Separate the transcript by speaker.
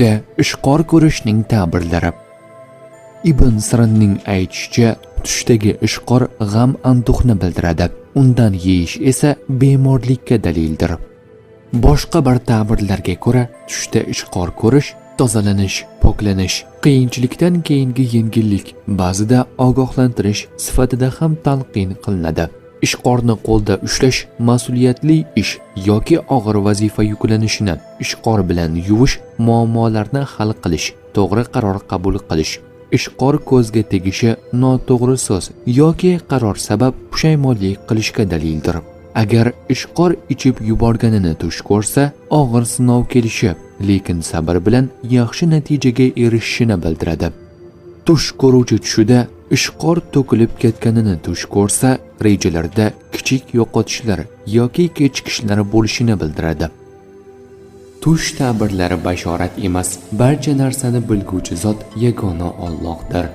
Speaker 1: Tushda ishqor ko'rishning ta'birlari. Ibn Sirinning aytishicha, tushdagi ishqor g'am anduhni bildiradi. Undan yeyish esa bemorlikka dalildir. Boshqa bir ta'birlarga ko'ra, tushda ishqor ko'rish tozalanish, poklanish, qiyinchilikdan keyingi yengillik, ba'zida ogohlantirish sifatida ham talqin qilinadi. Ishqorni qo'lda ushlash mas'uliyatli ish yoki og'ir vazifa yuklanishini, ishqor bilan yuvish muammolarni hal qilish, to'g'ri qaror qabul qilish, ishqor ko'zga tegishi noto'g'ri so'z yoki qaror sabab pushaymonlik qilishga dalildir. Agar ishqor ichib yuborganini tush ko'rsa, og'ir sinov kelishi, lekin sabr bilan yaxshi natijaga erishishini bildiradi. Tush ko'ruvchi tushida ishqor to'kilib ketganini tush ko'rsa, rejalarda kichik yo'qotishlar yoki kechikishlar bo'lishini bildiradi. Tush ta'birlari bashorat emas, barcha narsani bilguvchi zot yagona Allohdir.